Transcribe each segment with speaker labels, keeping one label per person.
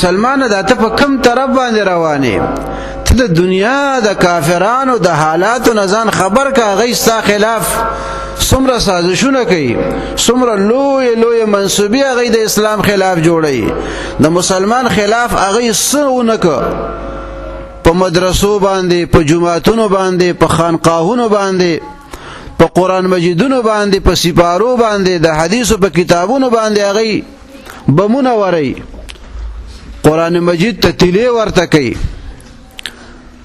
Speaker 1: مسلمان دا ته په کم طرف باندې روانې؟ ته د دنیا د کافرانو د حالاتو نه ځان خبر کا. غي ستا خلاف څومره سازشونه کوي، څومره لوی لوی منسوبي هغه د اسلام خلاف جوړي، د مسلمان خلاف هغه څه ونکه، په مدرسو باندې، په جماعتونو باندې، په خانقاهونو باندې، په قران مجیدونو باندې، په سپارو باندې، د حدیثو په کتابونو باندې هغه بمونه وري، قران مجید ته تیلې ورته کوي.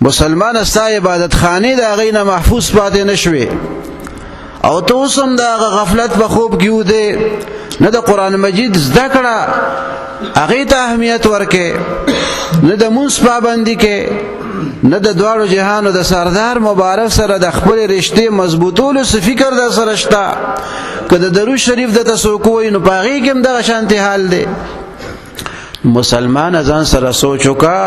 Speaker 1: مسلمان، ستا عبادت خانه د هغې نه محفوظ پاتې نشوي او ته اوس هم د هغه غفلت په خوب کې ودې. نه د قران مجید زده کړه هغې ته اهمیت ورکې، نه د مونځ پابندي کې، نه د دواړو جهانو د سردار مبارک سره د خپل رشتې مضبوطولو څه فکر د سره شته. که د درود شریف د تاسو کوی نو پاغي کې هم دغه شانتي حال دی. مسلمان، ځان سره سوچ وکا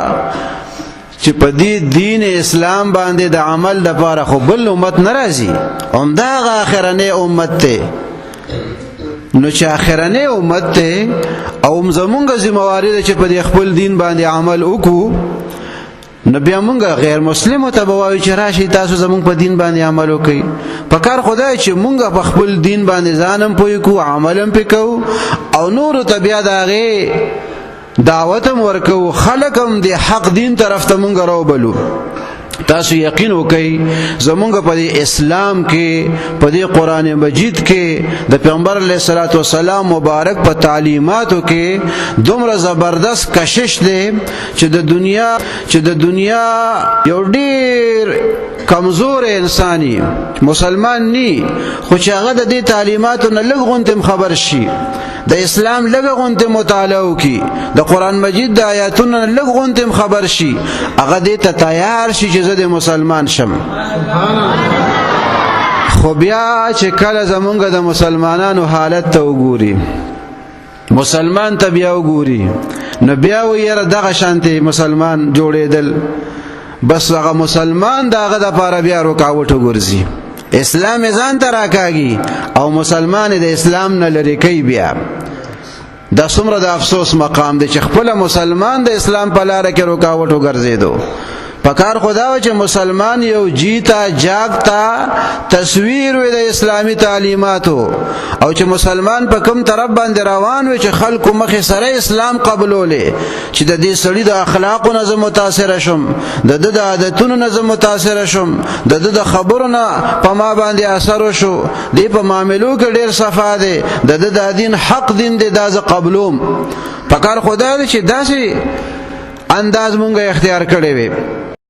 Speaker 1: چې په دې دین اسلام باندې د عمل د پاره خو بل امت ناراضي، همدا اخرنه امت ته. نو چې اخرنه امت ته او زمونږ ذمہ واری ده چې په دې خپل دین باندې عمل وکړو، نو بیا مونږ غیر مسلمو ته به وایو چې راشي تاسو زمونږ په دین باندې عمل وکړئ؟ پکار خدای چې مونږ په خپل دین باندې ځانم پوي کو، عملم پکو او نور ته بیا داغه دعوت هم ورکو، خلکم د حق دین طرف ته مونږ راوبلو. تاسو یقین وکئ، زمونږ په اسلام کې، په دې قران مجید کې، د پیغمبر علیه الصلاۃ والسلام مبارک په تعلیماتو کې دومره زبردست کشش دی چې د دنیا یو ډیر کمزور انساني، مسلمان نی، خو چې هغه د دې تعلیماتو نه لږ غونتم خبر شي، د اسلام لږ غونته مطالعه وکي، د قران مجید د آیاتونو لږ غونته خبر شي، هغه دې ته تیار شي چې زه د مسلمان شم. خو بیا چې کله زمونږ د مسلمانانو حالت ته وګوري، مسلمان ته بیا وګوري، نو بیا ویره دغه شانتي مسلمان جوړېدل، بس هغه مسلمان دغه د پاره بیا رکاوټ وګرځي. اسلام ځان ته راکاږي او مسلمان د اسلام نه لري کوي. بیا دا څومره د افسوس مقام دی چې خپل مسلمان د اسلام په لار کې رکاوټ وګرځیدو. پکار خدا و چې مسلمان یو جیتا جاگتا تصویر وي د اسلامی تعلیماتو، او چې مسلمان په کوم طرف باندې روان وي چې خلکو مخې سره اسلام قبولولې چې د دې سړي د اخلاقو نه زه متاثر شم، د د عادتونو نه زه متاثر شم، د د خبرو نه په ما باندې اثر وشو، دی په معاملو کې ډیر صفا دی، د د دین حق دین دی، دا زه قبلوم. پکار خدا دی چې داسې انداز مونږه اختیار کړی وي.